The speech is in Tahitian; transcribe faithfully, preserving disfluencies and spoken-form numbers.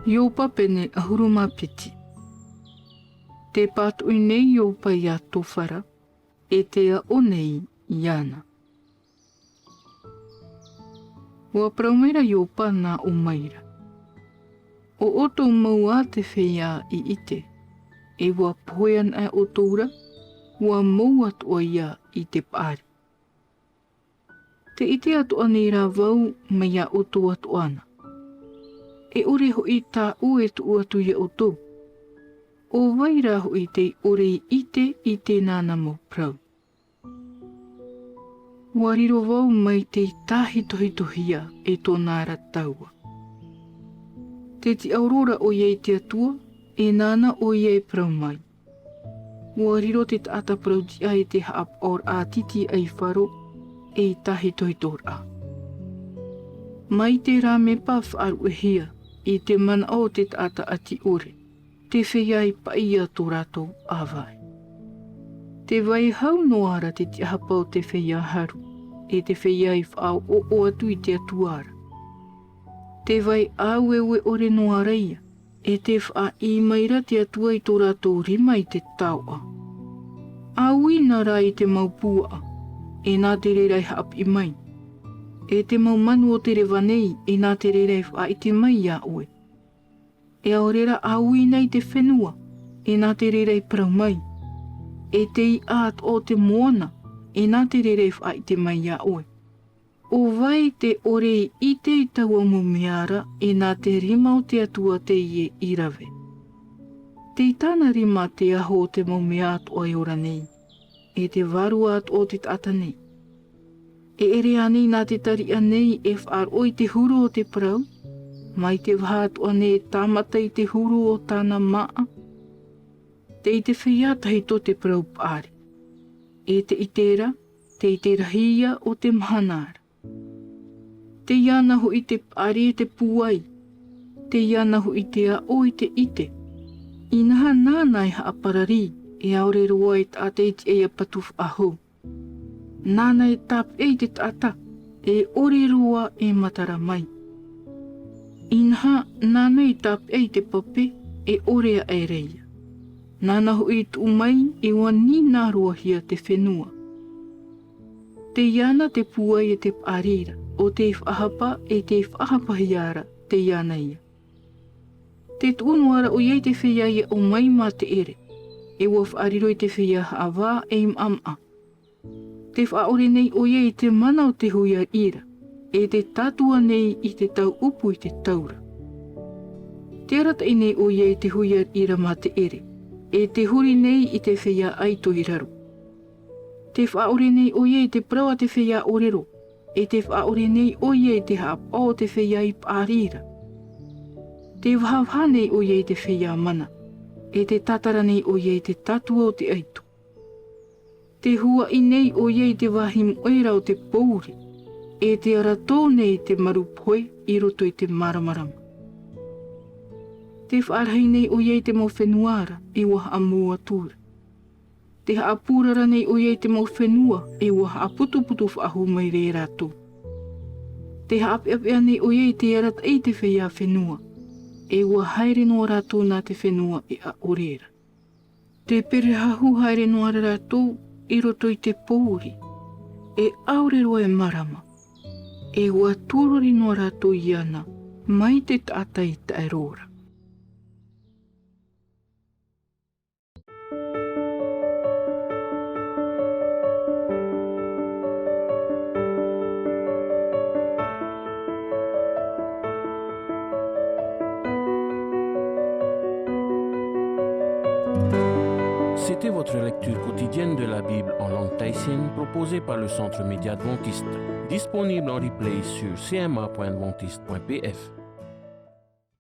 Ioba pene ʻahuru mā piti. Tē pātoʻi nei Ioba iā Tofara, e tē aʻo nei iāna. ʻUa parau maira Ioba, nā ʻō maira: ʻO ʻoutou mau ā te feiā i ʻite, e ʻua pohe anaʻe ʻoutou ra, ʻua mau atoʻa ia i te paʻari. Tē ʻite atoʻa nei rā vau mai iā ʻoutou atoʻa na. E ʻore hoʻi tāʻu e tuʻu atu iā ʻoutou. ʻO vai rā hoʻi tei ʻore i ʻite i tēnā na mau parau? ʻUa riro vau mai tei tāhitohitohia e tōna ra taua. Tē tiʻaoro ra ʻoia i te Atua, e nāna ʻoia e parau mai. ʻUa riro te taʻata parau-tiʻa i te haʻapaʻoraʻa tītīʻaifaro, ei tāhitohitoraʻa. Mai te rāmepa faʻaruʻehia, i te manaʻo o te taʻata ʻati ʻore, te feiā i paʻi iā tō rātou ʻāvae. Tē vai hau noa ra te tiʻahapa o te feiā haru, e te feiā i faʻaʻoʻoʻo atu i te Atua ra. Tē vai ʻāueue ʻore noa ra ia, e tē faʻaʻī maira te Atua i tō rātou rima i te taoʻa. ʻĀuina rā i te mau puaʻa, e nā te reira e haʻapiʻi mai. E te mau manu o te reva nei, e nā te reira e faʻaʻite mai iā ʻoe. E ʻaore rā ʻāuina i te fenua, e nā te reira e parau mai. E te iʻa atoʻa o te moana, e nā te reira e faʻaʻite mai iā ʻoe. ʻO vai tē ʻore i ʻite i taua mau mea ra, e nā te rima o te Atua teie i rave? Tei tāna rima te aho o te mau mea atoʻa e ora nei, e te vārua atoʻa o te taʻata nei. E ʻere ānei nā te tariʻa nei e faʻaroʻo i te huru o te parau, mai te vaha atoʻa nei e tāmata i te huru o tāna māʻa? Tei te feiā tahito te parau paʻari, e tē ʻite ra, tei te rahi ia o te mahana ra. Tei iāna hoʻi te paʻari e te pūai, tei iāna hoʻi te aʻo e te ʻite. Inaha nāna e haʻaparari, e ʻaore roa e taʻata e tiʻa ia patu faʻahou. Nāna e tāpeʻa i te taʻata, e ʻore roa e matara mai. Inaha nāna e tāpeʻa i te pape, e ʻore aʻe ra ia. Nāna hoʻi e tuʻu mai, e ʻua nīnā roa hia te fenua. Tei iāna te pūai e te paʻari ra, ʻo tei faʻahapa, e tei faʻahapahia ra, tei iāna ia. Tē tuʻu noa ra ʻoia i te feiā i aʻo mai mā te ʻere, e ʻua faʻariro i te feiā haʻavā ei maʻamaʻa. Tē faʻaʻore nei ʻoia i te mana o te hui ariʻi ra, e tē tātua nei i te tauʻupu i te taura. Tē arataʻi nei ʻoia i te hui ariʻi ra mā te ʻere, e tē huri nei i te feiā ʻaito i raro. Tē faʻaʻore nei ʻoia i te parau a te feiā ʻōrero, e tē faʻaʻore nei ʻoia i te haʻapaʻo o te feiā i paʻari ra. Tē vahavaha nei ʻoia i te feiā mana, e tē tātara nei ʻoia i te tātua o te ʻaito. Tē huaʻi nei ʻoia i te vāhi moʻe ra o te pōuri, e tē ara tō nei i te maru pohe i roto i te māramarama. Tē faʻarahi nei ʻoia i te mau fenua ra, e ʻua haʻamou atu ra. Tē haʻapūrara nei ʻoia i te mau fenua, e ʻua haʻaputuputu faʻahou maira ia rātou. Tē haʻapeʻapeʻa nei ʻoia i te arataʻi i te feiā fenua, e ʻua haere noa rātou nā te fenua e ʻaʻore ra. Tē perehahu haere noa ra rātou i roto i te pōuri, e ʻaore roa e mārama, e ʻua tūrori noa rātou iāna mai te taʻata i taʻero ra. C'était votre lecture quotidienne de la Bible en langue tahitienne proposée par le Centre Média Adventiste, disponible en replay sur C M A point adventiste point P F.